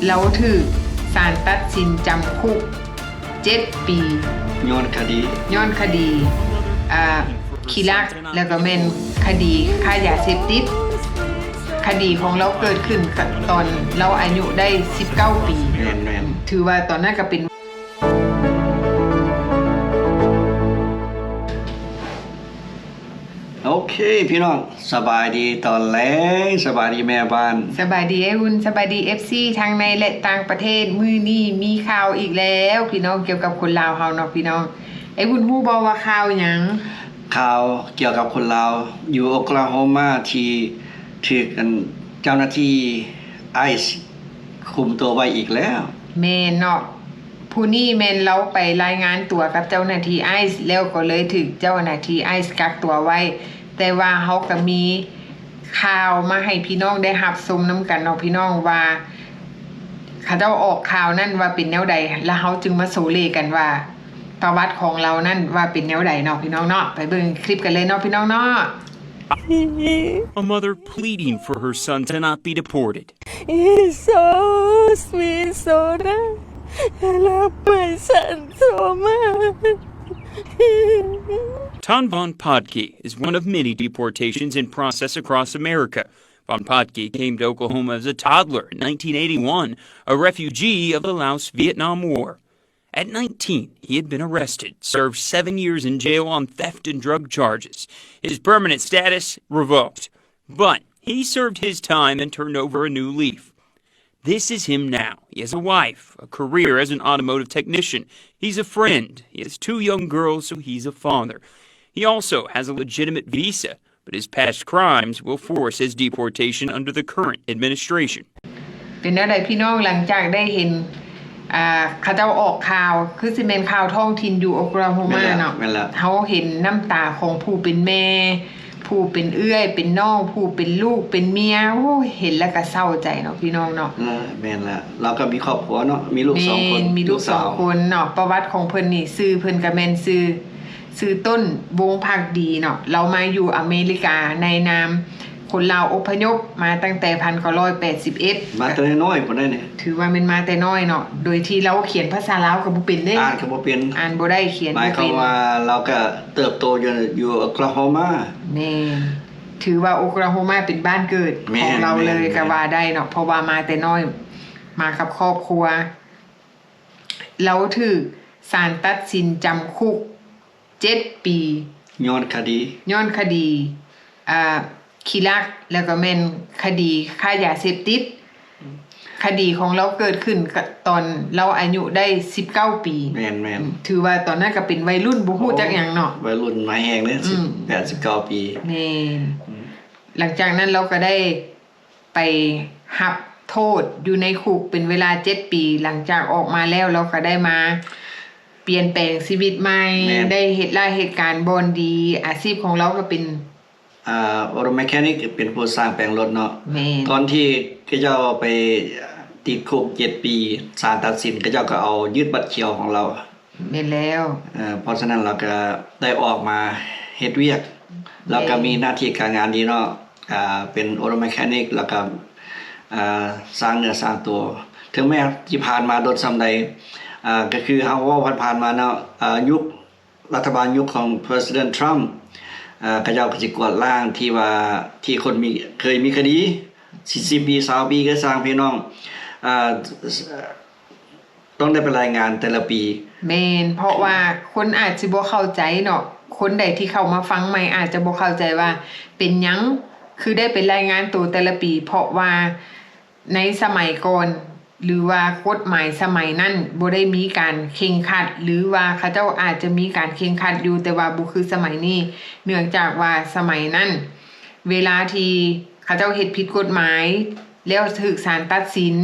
ລາວຖືກສານຕັດສິນຈຳຄຸກເຈັດປີ ຍ້ອນຄະດີ ຍ້ອນຄະດີ ອ່າ ຂີ້ລັກ ແລ້ວກໍແມ່ນຄະດີຄ້າຢາເສບຕິດ. ຄະດີຂອງລາວເກີດຂຶ້ນຕອນລາວອາຍຸໄດ້ສິບເກົ້າປີ. ແມ່ນໆ. ຖືວ່າຕອນນັ້ນກໍເປັນ ໂອເຄ ພີ່ນ້ອງ ສະບາຍດີຕອນແລງ ສະບາຍດີແມ່ບ້ານ ສະບາຍດີອ້າຍອຸ່ນ ສະບາຍດີເອັຟຊີທັງໃນ ແລະ ຕ່າງປະເທດ. ມື້ນີ້ມີຂ່າວອີກແລ້ວພີ່ນ້ອງ ກ່ຽວກັບຄົນລາວເຮົາເນາະພີ່ນ້ອງ. ອ້າຍວຸ້ນຮູ້ບໍ່ວ່າຂ່າວຫຍັງ? ຂ່າວກ່ຽວກັບຄົນລາວຢູ່ໂອຄລາໂຮມາທີ່ຖືກອັນເຈົ້າໜ້າທີ່ໄອສ໌ຄຸມຕົວໄວ້ອີກແລ້ວ. ແມ່ນເນາະ ຜູ້ນີ້ແມ່ນລາວໄປລາຍງານຕົວກັບເຈົ້າໜ້າທີ່ໄອສ໌ ແລ້ວກໍເລີຍຖືກເຈົ້າໜ້າທີ່ໄອສ໌ກັກຕົວໄວ້. ແຕ່ວ່າເຮົາກໍມີຂ່າວມາໃຫ້ພີ່ນ້ອງໄດ້ຮັບຊົມນຳກັນເນາະພີ່ນ້ອງ ວ່າເຂົາເຈົ້າອອກຂ່າວນັ້ນວ່າເປັນແນວໃດ ແລ້ວເຮົາຈຶ່ງມາໂຊເລກັນວ່າປະຫວັດຂອງລາວນັ້ນວ່າເປັນແນວໃດເນາະພີ່ນ້ອງເນາະ. ໄປເບິ່ງຄລິບກັນເລີຍເນາະພີ່ນ້ອງເນາະ. A mother pleading for her son to not be deported. He's so sweet, so nice. I love my son so much. Tan Von Patke is one of many deportations in process across America. Von Patke came to Oklahoma as a toddler in nineteen eighty-one, a refugee of the Laos-Vietnam War. At nineteen, he had been arrested, served seven years in jail on theft and drug charges. His permanent status revoked. But he served his time and turned over a new leaf. This is him now. He has a wife, a career as an automotive technician. He's a friend. He has two young girls, so he's a father. He also has a legitimate visa, but his past crimes will force his deportation under the current administration. ເປັນແນວໃດພີ່ນ້ອງ ຫຼັງຈາກໄດ້ເຫັນ ອ່າ ເຂົາເຈົ້າອອກຂ່າວ ຄືຊິແມ່ນຂ່າວທ້ອງຖິ່ນຢູ່ໂອຄລາໂຮມາເນາະ? ແມ່ນແລ້ວ ເຮົາເຫັນນ້ຳຕາຂອງຜູ້ເປັນແມ່ ຜູ້ເປັນເອື້ອຍ ເປັນນ້ອງ ຜູ້ເປັນລູກ ເປັນເມຍ ໂອ້ຍ ເຫັນແລ້ວກໍເສົ້າໃຈເນາະພີ່ນ້ອງເນາະ. ເອີ ແມ່ນລະ ລາວກໍມີຄອບຄົວເນາະ ມີລູກສອງຄົນ. ແມ່ນ ມີລູກສອງຄົນເນາະ. ປະຫວັດຂອງເພິ່ນນີ້ ຊື່ເພິ່ນກໍແມ່ນຊື່ ຊື່ຕົ້ນ ວົງພັກດີເນາະ. ລາວມາຢູ່ອາເມລິກາໃນນາມຄົນລາວອົບພະຍົບມາຕັ້ງແຕ່ພັນເກົ້າຮ້ອຍແປດສິບເອັດ ມາແຕ່ນ້ອຍໆພຸ້ນໃດນີ້. ຖືວ່າແມ່ນມາແຕ່ນ້ອຍເນາະ ໂດຍທີ່ລາວຂຽນພາສາລາວກໍບໍ່ເປັນເດ້ ອ່ານກໍບໍ່ເປັນ ອ່ານບໍ່ໄດ້ ຂຽນບໍ່ເປັນ. ໝາຍຄວາມວ່າລາວກໍເຕີບໂຕຢູ່ ຢູ່ໂອຄລາໂຮມາ. ແມ່ນ ຖືວ່າໂອຄລາໂຮມາເປັນບ້ານເກີດຂອງລາວເລີຍກໍວ່າໄດ້ເນາະ ເພາະວ່າມາແຕ່ນ້ອຍ ມາກັບຄອບຄົວ. ລາວຖືກສານຕັດສິນຈຳຄຸກເຈັດປີ ຍ້ອນຄະດີ ຍ້ອນຄະດີ ອ່າ ຂີ້ລັກ ແລ້ວກໍແມ່ນຄະດີຄ້າຢາເສບຕິດ. ຄະດີຂອງລາວເກີດຂຶ້ນຕອນລາວອາຍຸໄດ້ສິບເກົ້າປີ. ແມ່ນໆ. ຖືວ່າຕອນນັ້ນກໍເປັນໄວລຸ້ນ ບໍ່ຮູ້ຈັກຫຍັງເນາະ ໄວລຸ້ນໃໝ່ແຮງເດ້ ອືມ ສິບແປດ ສິບເກົ້າປີ. ແມ່ນ. ອືມ. ຫຼັງຈາກນັ້ນລາວກໍໄດ້ ໄປຮັບໂທດຢູ່ໃນຄຸກເປັນເວລາເຈັດປີ. ຫຼັງຈາກອອກມາແລ້ວ ລາວກໍໄດ້ມາປ່ຽນແປງຊີວິດໃໝ່ ແມ່ນ ໄດ້ເຮັດລາເຮັດການບ່ອນດີ. ອາຊີບຂອງລາວກໍເປັນ ອ່າ auto mechanic ເປັນຜູ້ສ້າງແປງລົດເນາະ. ແມ່ນ. ຕອນທີ່ເຂົາເຈົ້າໄປຕິດຄຸກເຈັດປີ ສານຕັດສິນ ເຂົາເຈົ້າກໍເອົາຍຶດບັດຂຽວຂອງລາວ. ແມ່ນແລ້ວ. ເອີ ເພາະສະນັ້ນລາວກໍໄດ້ອອກມາເຮັດວຽກ ແມ່ນ ລາວກໍມີໜ້າທີ່ການງານດີເນາະ ອ່າ ເປັນ auto mechanic ແລ້ວກໍ ອ່າ ສ້າງເນື້ອສ້າງຕົວ. ເຖິງແມ້ທີ່ຜ່ານມາດົນສ່ຳໃດ ອ່າ ກໍຄືເຮົາເວົ້າຜ່ານໆມາເນາະ ອ່າ ຍຸກ ລັດຖະບານຍຸກຂອງ President Trump ເຂົາເຈົ້າກໍຊິກວາດລ້າງທີ່ວ່າ ທີ່ຄົນມີ ເຄີຍມີຄະດີສີ່ສິບປີ ຊາວປີກໍຊ່າງ ພີ່ນ້ອງ ຕ້ອງໄດ້ໄປລາຍງານແຕ່ລະປີ. ແມ່ນ ເພາະວ່າຄົນອາດຊິບໍ່ເຂົ້າໃຈເນາະ ຄົນໃດທີ່ເຂົ້າມາຟັງໃໝ່ອາດຈະບໍ່ເຂົ້າໃຈວ່າເປັນຫຍັງຄືໄດ້ໄປລາຍງານໂຕແຕ່ລະປີ ເພາະວ່າ ໃນສະໄໝກ່ອນ ຫຼືວ່າກົດໝາຍສະໄໝນັ້ນບໍ່ໄດ້ມີການເຄັ່ງຄັດ ຫຼືວ່າເຂົາເຈົ້າອາດຈະມີການເຄັ່ງຄັດຢູ່ ແຕ່ວ່າບໍ່ຄືສະໄໝນີ້ ເນື່ອງຈາກວ່າສະໄໝນັ້ນ ເວລາທີ່ເຂົາເຈົ້າເຮັດຜິດກົດໝາຍ ແລ້ວຖືກສານຕັດສິນ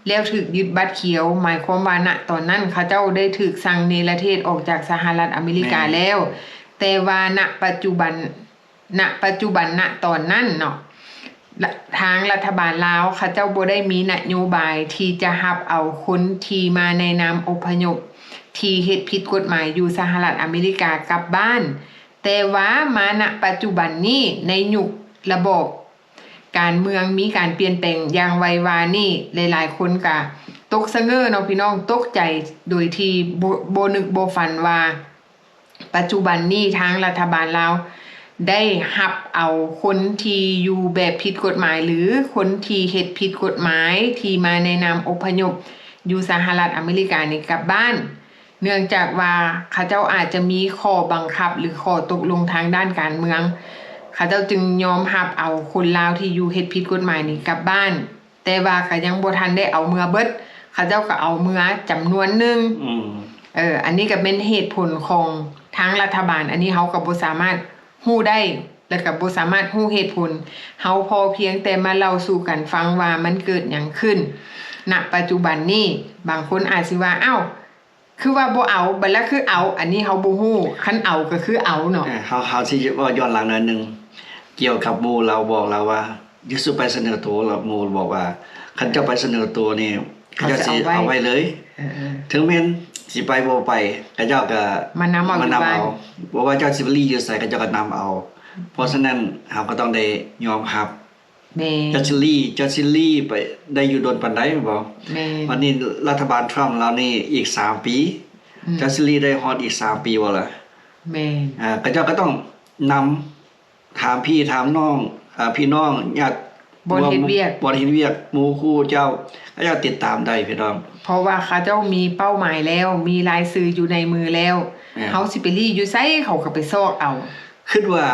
ແລ້ວຖືກຍຶດບັດຂຽວ ໝາຍຄວາມວ່າ ນະ ຕອນນັ້ນເຂົາເຈົ້າໄດ້ຖືກສັ່ງເນລະເທດອອກຈາກສະຫະລັດອາເມລິກາແລ້ວ ແຕ່ວ່າ ນະ ປັດຈຸບັນ ນະ ປັດຈຸບັນ ນະ ຕອນນັ້ນເນາະ ລະ ທາງລັດຖະບານລາວເຂົາເຈົ້າບໍ່ໄດ້ມີນະໂຍບາຍທີ່ຈະຮັບເອົາຄົນທີ່ມາໃນນາມອົບພະຍົບທີ່ເຮັດຜິດກົດໝາຍຢູ່ສະຫະລັດອາເມລິກາກັບບ້ານ, ແຕ່ວ່າມານະປັດຈຸບັນນີ້ ໃນຍຸກລະບອບ ການເມືອງມີການປ່ຽນແປງຢ່າງໄວວານີ້ ຫຼາຍໆຄົນກະຕົກສະເຫງີ້ເນາະພີ່ນ້ອງ, ຕົກໃຈໂດຍທີ່ບໍ່ ບໍ່ນຶກບໍ່ຝັນວ່າ ປັດຈຸບັນນີ້ທາງລັດຖະບານລາວໄດ້ຮັບເອົາຄົນທີ່ຢູ່ແບບຜິດກົດໝາຍ ຫຼື ຄົນທີ່ເຮັດຜິດກົດໝາຍ ທີ່ມາໃນນາມອົບພະຍົບຢູ່ສະຫະລັດອາເມລິການີ້ກັບບ້ານ. ເນື່ອງຈາກວ່າເຂົາເຈົ້າອາດຈະມີຂໍ້ບັງຄັບ ຫຼື ຂໍ້ຕົກລົງທາງດ້ານການເມືອງ, ເຂົາເຈົ້າຈຶ່ງຍອມຮັບເອົາຄົນລາວທີ່ຢູ່ເຮັດຜິດກົດໝາຍນີ້ກັບບ້ານ, ແຕ່ວ່າກໍຍັງບໍ່ທັນໄດ້ເອົາເມືອເບິດ, ເຂົາເຈົ້າກໍເອົາເມືອຈຳນວນໜຶ່ງ. ອືມ ເອີ ອັນນີ້ກໍແມ່ນເຫດຜົນຂອງທາງລັດຖະບານ, ອັນນີ້ເຮົາກໍບໍ່ສາມາດຮູ້ໄດ້ ແລະ ກໍບໍ່ສາມາດຮູ້ເຫດຜົນ. ເຮົາພໍພຽງແຕ່ມາເລົ່າສູ່ກັນຟັງວ່າມັນເກີດຫຍັງຂຶ້ນ ນະປັດຈຸບັນນີ້. ບາງຄົນອາດຊິວ່າ ອ້າວ ຄືວ່າບໍ່ເອົາ, ບັດລະຄືເອົາ, ອັນນີ້ເຮົາບໍ່ຮູ້. ຄັນເອົາກໍຄືເອົາເນາະ. ເອີ ເຮົາ ເຮົາຊິເວົ້າຍ້ອນຫຼັງໜ້ອຍໜຶ່ງ ກ່ຽວກັບໝູ່ລາວບອກລາວວ່າ ຢ່າສູ່ໄປສະເໜີໂຕ, ລະໝູ່ບອກວ່າ ຄັນເຈົ້າໄປສະເໜີໂຕນີ້ ເຂົາເຈົ້າຊິເອົາໄວ້ເລີຍ. ເອີໆ ເຖິງແມ່ນຊິໄປບໍ່ໄປ ເຂົາເຈົ້າກໍມານຳເອົາ ມານຳເອົາ. ບໍ່ວ່າເຈົ້າຊິໄປລີ້ຢູ່ໃສ ເຂົາເຈົ້າກໍນຳເອົາ. ເພາະສະນັ້ນ ເຮົາກໍຕ້ອງໄດ້ຍອມຮັບ. ແມ່ນ ເຈົ້າຊິລີ້ ເຈົ້າຊິລີ້ໄປໄດ້ຢູ່ດົນປານໃດແມ່ນບໍ່? ແມ່ນ ບັດນີ້ລັດຖະບານທຣຳລາວນີ້ອີກສາມປີ ອືມ ເຈົ້າຊິລີ້ໄດ້ຮອດອີກສາມປີບໍ່ລະ? ແມ່ນ ອ່າ ເຂົາເຈົ້າກໍຕ້ອງນຳ ຖາມພີ່ຖາມນ້ອງ ເອີ ພີ່ນ້ອງຍາດ ບ່ອນເຮັດວຽກ ບ່ອນເຮັດວຽກ ໝູ່ຄູ່ເຈົ້າ ເຂົາເຈົ້າຕິດຕາມໄດ້ພີ່ນ້ອງ. ເພາະວ່າເຂົາເຈົ້າມີເປົ້າໝາຍແລ້ວ ມີລາຍຊື່ຢູ່ໃນມືແລ້ວ. ແມ່ນ ເຮົາຊິໄປລີ້ຢູ່ໃສ ເຂົາກໍໄປຊອກເອົາ. ຄິດວ່າ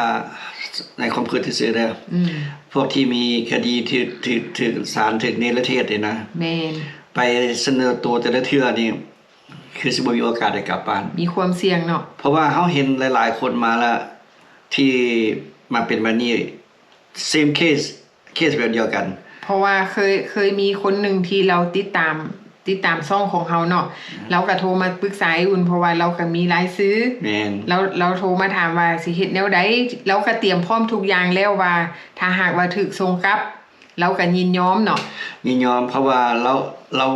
ໃນຄວາມຄິດຊື່ໆເດີ ອືມ ພວກທີ່ມີຄະດີຖືກ ຖືກ ຖືກສານ ຖືກເນລະເທດນີ້ນະ ແມ່ນ ໄປສະເໜີໂຕແຕ່ລະເທື່ອນີ້ ຄືຊິບໍ່ມີໂອກາດໄດ້ກັບບ້ານ. ມີຄວາມສ່ຽງເນາະ ເພາະວ່າເຮົາເຫັນຫຼາຍໆຄົນມາລະ ທີ່ມາເປັນແບບນີ້ same case case ແບບດຽວກັນ. ເພາະວ່າເຄີຍ ເຄີຍມີຄົນໜຶ່ງທີ່ລາວຕິດຕາມ ຕິດຕາມຊ່ອງຂອງເຮົາເນາະ ອືມ ລາວກໍໂທມາປຶກສາອ້າຍອຸ່ນ ເພາະວ່າລາວກໍມີລາຍຊື່. ແມ່ນ ລາວ ລາວໂທມາຖາມວ່າຊິເຮັດແນວໃດ, ລາວກໍຕຽມພ້ອມທຸກຢ່າງແລ້ວວ່າ ຖ້າຫາກວ່າຖືກສົ່ງກັບ ລາວກໍຍິນຍອມເນາະ. ຍິນຍອມ ເພາະວ່າລາວ ລາວ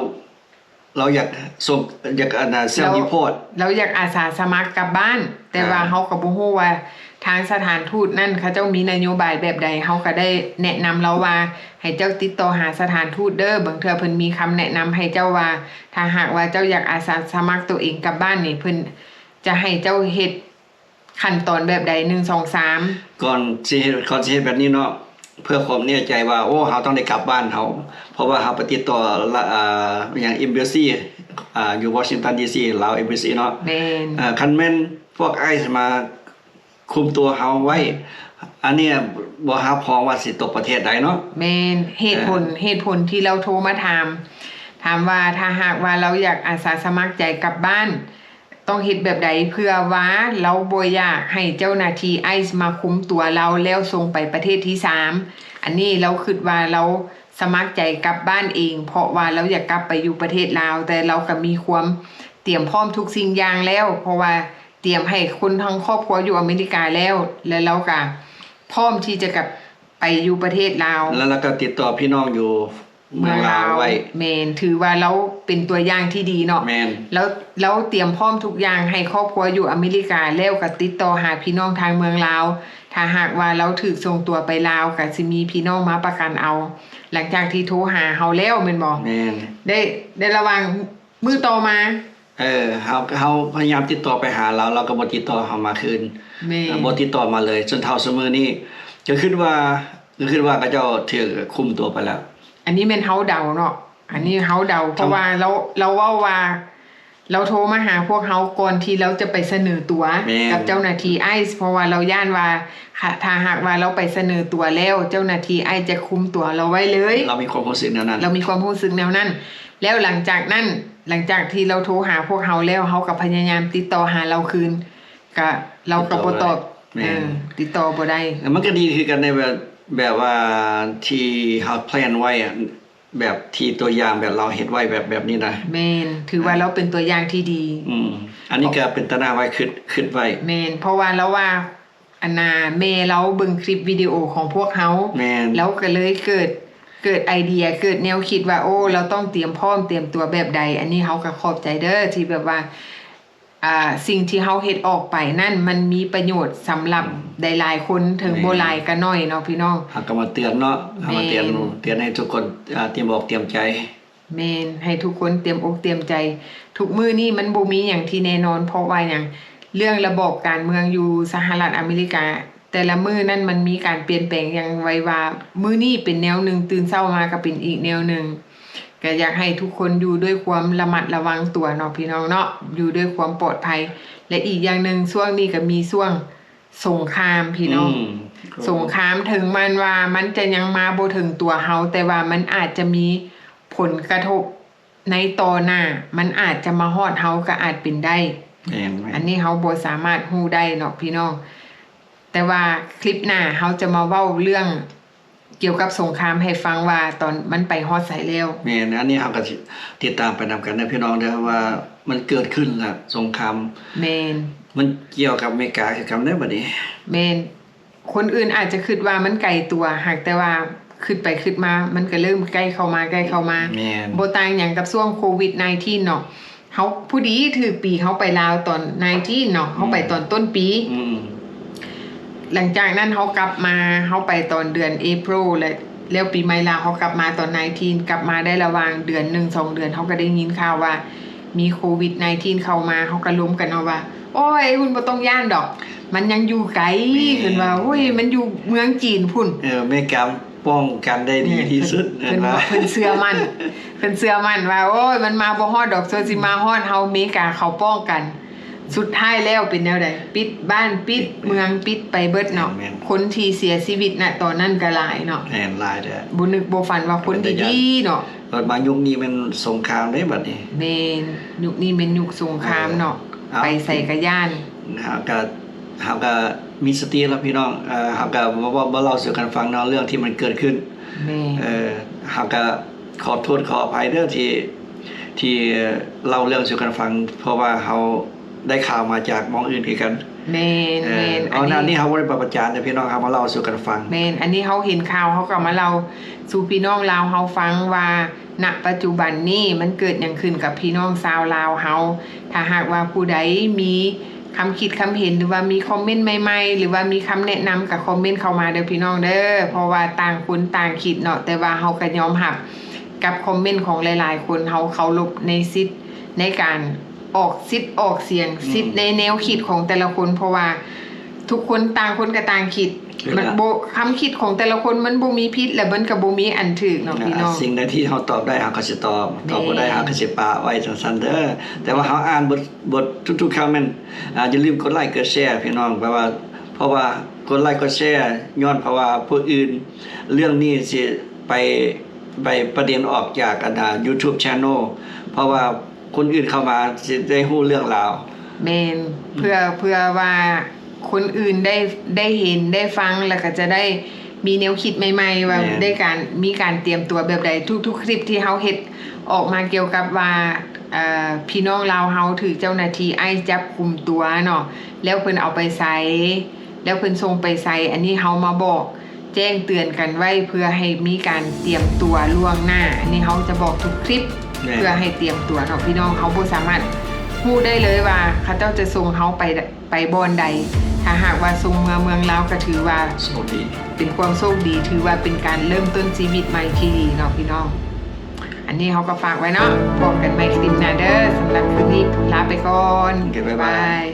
ລາວຢາກສົ່ງ ຢາກ ອັນນ່າ ເຊວ ລາວ ຣີພອດ ລາວຢາກອາສາສະໝັກກັບບ້ານ, ແຕ່ວ່າ ອ່າ ເຮົາກໍບໍ່ຮູ້ວ່າທາງສະຖານທູດນັ້ນເຂົາເຈົ້າມີນະໂຍບາຍແບບໃດ. ເຮົາກໍໄດ້ແນະນຳລາວວ່າ ໃຫ້ເຈົ້າຕິດຕໍ່ຫາສະຖານທູດເດີ, ບາງເທື່ອເພິ່ນມີຄຳແນະນຳໃຫ້ເຈົ້າວ່າ ຖ້າຫາກວ່າເຈົ້າຢາກອາສາສະໝັກໂຕເອງກັບບ້ານນີ້ ເພິ່ນຈະໃຫ້ເຈົ້າເຮັດ ຂັ້ນຕອນແບບໃດ ໜຶ່ງ ສອງ ສາມ? ກ່ອນຊິເຮັດ ກ່ອນຊິເຮັດແບບນີ້ເນາະ ເພື່ອຄວາມແນ່ໃຈວ່າ ໂອ້ ເຮົາຕ້ອງໄດ້ກັບບ້ານເຮົາ ເພາະວ່າເຮົາໄປຕິດຕໍ່ລະ ອ່າ ຫຍັງ embassy ອ່າ ຢູ່ Washington D C ລາວ embassy ເນາະ. ແມ່ນ ເອີ ຄັນແມ່ນພວກ ไอซ์ ມາຄຸມຕົວເຮົາໄວ້ ອັນນີ້ບໍ່ຮັບຮອງວ່າຊິຕົກປະເທດໃດເນາະ. ແມ່ນ ເຫດຜົນ ເອີ ເຫດຜົນທີ່ລາວໂທມາຖາມ ຖາມວ່າ ຖ້າຫາກວ່າລາວຢາກອາສາສະໝັກໃຈກັບບ້ານ ຕ້ອງເຮັດແບບໃດ ເພື່ອວ່າລາວບໍ່ຢາກໃຫ້ເຈົ້າໜ້າທີ່ໄອສ໌ມາຄຸມຕົວລາວ ແລ້ວສົ່ງໄປປະເທດທີສາມ. ອັນນີ້ລາວຄິດວ່າລາວສະໝັກໃຈກັບບ້ານເອງ ເພາະວ່າລາວຢາກກັບໄປຢູ່ປະເທດລາວ, ແຕ່ລາວກໍມີຄວາມຕຽມພ້ອມທຸກສິ່ງຢ່າງແລ້ວ, ເພາະວ່າຕຽມໃຫ້ຄົນທັງຄອບຄົວຢູ່ອາເມລິກາແລ້ວ, ແລະ ລາວກໍພ້ອມທີ່ຈະກັບ ໄປຢູ່ປະເທດລາວ ແລ້ວລາວກໍຕິດຕໍ່ພີ່ນ້ອງຢູ່ເມືອງລາວໄວ້. ແມ່ນ ຖືວ່າລາວເປັນຕົວຢ່າງທີ່ດີເນາະ. ແມ່ນ ລາວ ລາວຕຽມພ້ອມທຸກຢ່າງໃຫ້ຄອບຄົວຢູ່ອາເມລິກາ ແລ້ວກໍຕິດຕໍ່ຫາພີ່ນ້ອງທາງເມືອງລາວ. ຖ້າຫາກວ່າລາວຖືກສົ່ງຕົວໄປລາວ ກໍຊິມີພີ່ນ້ອງມາປະກັນເອົາ ຫຼັງຈາກທີ່ໂທຫາເຮົາແລ້ວແມ່ນບໍ່? ແມ່ນ ໄດ້ ໄດ້ລະຫວ່າງ ມື້ຕໍ່ມາ ເອີ ເຮົາ ເຮົາພະຍາຍາມຕິດຕໍ່ໄປຫາລາວ ລາວກໍບໍ່ຕິດຕໍ່ເຮົາມາຄືນ. ແມ່ນ ເອີ ບໍ່ຕິດຕໍ່ມາເລີຍ ຈົນເທົ່າຊຸມື້ນີ້ ກໍຄິດວ່າ ກໍຄິດວ່າເຂົາເຈົ້າຖືກຄຸມຕົວໄປແລ້ວ. ອັນນີ້ແມ່ນເຮົາເດົາເນາະ ອັນນີ້ເຮົາເດົາ ເພາະວ່າລາວ ລາວເວົ້າວ່າ ລາວໂທມາຫາພວກເຮົາກ່ອນທີ່ລາວຈະໄປສະເໜີຕົວ ແມ່ນ ກັບເຈົ້າໜ້າທີ່ໄອສ໌ ເພາະວ່າລາວຢ້ານວ່າ ຖ້າ ຖ້າຫາກວ່າລາວໄປສະເໜີຕົວແລ້ວ ເຈົ້າໜ້າທີ່ໄອສ໌ຈະຄຸມຕົວລາວໄວ້ເລີຍ. ລາວມີຄວາມຮູ້ສຶກແນວນັ້ນ ລາວມີຄວາມຮູ້ສຶກແນວນັ້ນ. ແລ້ວຫຼັງຈາກນັ້ນ ຫຼັງຈາກທີ່ລາວໂທຫາພວກເຮົາແລ້ວ ເຮົາກໍພະຍາຍາມຕິດຕໍ່ຫາລາວຄືນ ກະ ລາວກໍບໍ່ຕອບ. ແມ່ນ ເອີ ຕິດຕໍ່ບໍ່ໄດ້. ແລ້ວມັນກໍດີຄືກັນໃນແບບ ແບບວ່າທີ່ເຮົາແພລນໄວ້ອະ ແບບທີ່ຕົວຢ່າງແບບລາວເຮັດໄວ້ແບບ ແບບນີ້ນະ. ແມ່ນ ຖືວ່າລາວເປັນຕົວຢ່າງທີ່ດີ. ອືມ ອັນນີ້ກໍເປັນຕາໜ້າໄວ້ ຄິດ ຄິດໄວ້. ແມ່ນ ເພາະວ່າລາວວ່າ ອັນນ່າ ແມ່ລາວເບິ່ງຄລິບວິດີໂອຂອງພວກເຮົາ. ແມ່ນ ລາວກໍເລີຍເກີດ ເກີດໄອເດຍ ເກີດແນວຄິດວ່າ ໂອ້ ລາວຕ້ອງຕຽມພ້ອມ ຕຽມຕົວແບບໃດ. ອັນນີ້ເຮົາກໍຂອບໃຈເດີ ທີ່ແບບວ່າ ອ່າ ສິ່ງທີ່ເຮົາເຮັດອອກໄປນັ້ນ ມັນມີປະໂຫຍດສຳລັບ ອືມ ຫຼາຍໆຄົນ ເຖິງ ແມ່ນ ບໍ່ຫຼາຍກໍໜ້ອຍເນາະພີ່ນ້ອງ. ເຮົາກໍມາເຕືອນເນາະ ເຮົາມາເຕືອນ ແມ່ນ ເຕືອນໃຫ້ທຸກຄົນ ອ່າ ຕຽມອກຕຽມໃຈ. ແມ່ນ ໃຫ້ທຸກຄົນຕຽມອົກຕຽມໃຈ. ທຸກມື້ນີ້ມັນບໍ່ມີຫຍັງທີ່ແນ່ນອນ ເພາະວ່າຫຍັງ? ເລື່ອງລະບອບການເມືອງຢູ່ສະຫະລັດອາເມລິກາ ແຕ່ລະມື້ນັ້ນມັນມີການປ່ຽນແປງຢ່າງໄວວາ ມື້ນີ້ເປັນແນວໜຶ່ງ ຕື່ນເຊົ້າມາກໍເປັນອີກແນວໜຶ່ງ. ກໍຢາກໃຫ້ທຸກຄົນຢູ່ດ້ວຍຄວາມລະມັດລະວັງຕົວເນາະ ພີ່ນ້ອງເນາະ ຢູ່ດ້ວຍຄວາມປອດໄພ. ແລະ ອີກຢ່າງໜຶ່ງ ຊ່ວງນີ້ກໍມີຊ່ວງສົງຄາມ ພີ່ນ້ອງ ອືມ ສົງຄາມ ເຖິງແມ່ນວ່າມັນຈະຍັງມາບໍ່ເຖິງຕົວເຮົາ ແຕ່ວ່າມັນອາດຈະມີຜົນກະທົບໃນຕໍ່ໜ້າ ມັນອາດຈະມາຮອດເຮົາກໍອາດເປັນໄດ້. ແມ່ນໆ ອັນນີ້ເຮົາບໍ່ສາມາດຮູ້ໄດ້ເນາະ ພີ່ນ້ອງ. ແຕ່ວ່າຄລິບໜ້າເຮົາຈະມາເວົ້າເລື່ອງກ່ຽວກັບສົງຄາມໃຫ້ຟັງວ່າຕອນມັນໄປຮອດໃສແລ້ວ. ແມ່ນ ອັນນີ້ເຮົາກໍຊິຕິດຕາມໄປນຳກັນເດີພີ່ນ້ອງເດີ ວ່າມັນເກີດຂຶ້ນລະ ສົງຄາມ. ແມ່ນ ມັນກ່ຽວກັບອາເມລິກາຄືກັນເດີບັດນີ້. ແມ່ນ ຄົນອື່ນອາດຈະຄິດວ່າມັນໄກຕົວ ຫາກແຕ່ວ່າຄິດໄປຄິດມາ ມັນກໍເລີ່ມໃກ້ເຂົ້າມາ ໃກ້ເຂົ້າມາ. ແມ່ນ ບໍ່ຕ່າງຫຍັງກັບຊ່ວງໂຄວິດໄນທີນເນາະ. ເຮົາ ພໍດີຖືກປີເຮົາໄປລາວຕອນໄນທີນເນາະ ເຮົາໄປ ອືມ ຕອນຕົ້ນປີ. ອືມ ຫຼັງຈາກນັ້ນເຮົາກັບມາ ເຮົາໄປຕອນເດືອນເອໂປຣ ແລະ ແລ້ວປີໃໝ່ລາວເຮົາກັບມາຕອນໄນທີນ ກັບມາໄດ້ລະຫວ່າງເດືອນໜຶ່ງສອງເດືອນ ເຮົາກໍໄດ້ຍິນຂ່າວວ່າມີໂຄວິດໄນທີນເຂົ້າມາ ເຮົາກໍລົມກັນເນາະວ່າ ໂອ້ຍ ຄຸນບໍ່ຕ້ອງຢ້ານດອກ ມັນຍັງຢູ່ໄກ. ແມ່ນ ເພິ່ນວ່າ ໂອ້ຍ ແມ່ນ ມັນຢູ່ເມືອງຈີນພຸ້ນ. ເອີ ອາເມລິກາປ້ອງກັນໄດ້ດີທີ່ສຸດ ເພິ່ນ ເພິ່ນວ່າ ເພິ່ນເຊື່ອໝັ້ນ ເພິ່ນເຊື່ອໝັ້ນວ່າ ໂອ້ຍ ມັນມາບໍ່ຮອດດອກ ສ່ວນຊິມາຮອດເຮົາ ອາເມລິກາເຂົາປ້ອງກັນ. ສຸດທ້າຍແລ້ວເປັນແນວໃດ? ປິດບ້ານ ປິດເມືອງ ປິດໄປເບິດເນາະ. ແມ່ນໆ ຄົນທີ່ເສຍຊີວິດນະຕອນນັ້ນກໍຫຼາຍເນາະ. ແມ່ນ ຫຼາຍແທ້ ບໍ່ນຶກບໍ່ຝັນວ່າຄົນດີໆເນາະ. ບັດມາຍຸກນີ້ແມ່ນສົງຄາມເດ້ບັດນີ້. ແມ່ນ ຍຸກນີ້ແມ່ນຍຸກສົງຄາມເນາະ. ເອີ ເອົາ ໄປໃສກໍຢ້ານ. ເຮົາກໍ ເຮົາກໍມີສະຕິລະພີ່ນ້ອງ ເອີ ເຮົາກໍມາເວົ້າ ມາເລົ່າສູ່ກັນຟັງເນາະ ເລື່ອງທີ່ມັນເກີດຂຶ້ນ. ແມ່ນ ເອີ ເຮົາກໍຂໍໂທດຂໍອະໄພເດີທີ່ ທີ່ເລົ່າເລື່ອງສູ່ກັນຟັງ ເພາະວ່າເຮົາໄດ້ຂ່າວມາຈາກໝ່ອງອື່ນຄືກັນ. ແມ່ນ ເອີ ແມ່ນ ເອົາ ອັນນີ້ ອັນນີ້ເຮົາບໍ່ໄດ້ໄປປະຈານເດີພີ່ນ້ອງ ເຮົາມາເລົ່າສູ່ກັນຟັງ. ແມ່ນ ອັນນີ້ເຮົາເຫັນຂ່າວ ເຮົາກໍມາເລົ່າສູ່ພີ່ນ້ອງລາວເຮົາຟັງວ່າ ນະປັດຈຸບັນນີ້ມັນເກີດຫຍັງຂຶ້ນກັບພີ່ນ້ອງຊາວລາວເຮົາ. ຖ້າຫາກວ່າຜູ້ໃດມີຄຳຄິດຄຳເຫັນ ຫຼືວ່າມີຄອມເມັນໃໝ່ໆ ຫຼືວ່າມີຄຳແນະນຳ ກໍຄອມເມັນເຂົ້າມາເດີພີ່ນ້ອງເດີ. ເພາະວ່າຕ່າງຄົນຕ່າງຄິດເນາະ ແຕ່ວ່າເຮົາກໍຍອມຮັບກັບຄອມເມັນຂອງຫຼາຍໆຄົນ. ເຮົາເຄົາລົບໃນສິດໃນການອອກສິດອອກສຽງ ອືມ ສິດໃນແນວຄິດຂອງແຕ່ລະຄົນ ເພາະວ່າທຸກຄົນ ຕ່າງຄົນກໍຕ່າງຄິດ. ມັນບໍ່ ຄຳຄິດຂອງແຕ່ລະຄົນມັນບໍ່ມີຜິດ ແລະ ມັນກໍບໍ່ມີອັນຖືກເນາະ ພີ່ນ້ອງ. ສິ່ງໃດທີ່ເຮົາຕອບໄດ້ເຮົາກໍຊິຕອບ ຕອບບໍ່ໄດ້ເຮົາກໍຊິປະໄວ້ຈັ່ງຊັ້ນເດີ. ແຕ່ວ່າເຮົາອ່ານບົດ ບົດທຸກໆຄອມເມັນ ອ່າ ຢ່າລືມກົດໄລກົດແຊພີ່ນ້ອງ ເພາະວ່າ ເພາະວ່າກົດໄລກົດແຊ ຍ້ອນເພາະວ່າຜູ້ອື່ນ ເລື່ອງນີ້ຊິໄປ ໄປປະເດັນອອກຈາກອັນນ່າ YouTube Channel ເພາະວ່າຄົນອື່ນເຂົ້າມາຊິໄດ້ຮູ້ເລື່ອງລາວ. ແມ່ນ ເພື່ອ ເພື່ອວ່າຄົນອື່ນໄດ້ ໄດ້ເຫັນໄດ້ຟັງ ແລ້ວກໍຈະໄດ້ມີແນວຄິດໃໝ່ໆ ວ່າ ແມ່ນ ໄດ້ການ ມີການຕຽມຕົວແບບໃດ. ທຸກໆຄລິບທີ່ເຮົາເຮັດອອກມາກ່ຽວກັບວ່າ ເອີ ພີ່ນ້ອງລາວເຮົາຖືກເຈົ້າໜ້າທີ່ໄອສ໌ຈັບກຸມຕົວເນາະ ແລ້ວເພິ່ນເອົາໄປໃສ ແລ້ວເພິ່ນສົ່ງໄປໃສ ອັນນີ້ເຮົາມາບອກ ແຈ້ງເຕືອນກັນໄວ້ເພື່ອໃຫ້ມີການຕຽມຕົວລ່ວງໜ້າ. ອັນນີ້ເຮົາຈະບອກທຸກຄລິບ ແມ່ນ ເພື່ອໃຫ້ຕຽມຕົວເນາະ ພີ່ນ້ອງ. ເຮົາບໍ່ສາມາດຮູ້ໄດ້ເລີຍວ່າເຂົາເຈົ້າຈະສົ່ງເຮົາໄປ ໄປບ່ອນໃດ. ຖ້າຫາກວ່າສົ່ງເມືອເມືອງລາວກໍຖືວ່າ ໂຊກດີ ເປັນຄວາມໂຊກດີ ຖືວ່າເປັນການເລີ່ມຕົ້ນຊີວິດໃໝ່ທີ່ດີເນາະ ພີ່ນ້ອງ. ອັນນີ້ເຮົາກໍຝາກໄວ້ເນາະ ພໍ້ກັນໃໝ່ຄລິບໜ້າເດີ. ສຳລັບຄລິບນີ້ລາໄປກ່ອນ ໂອເຄ ບາຍບາຍ ບາຍ.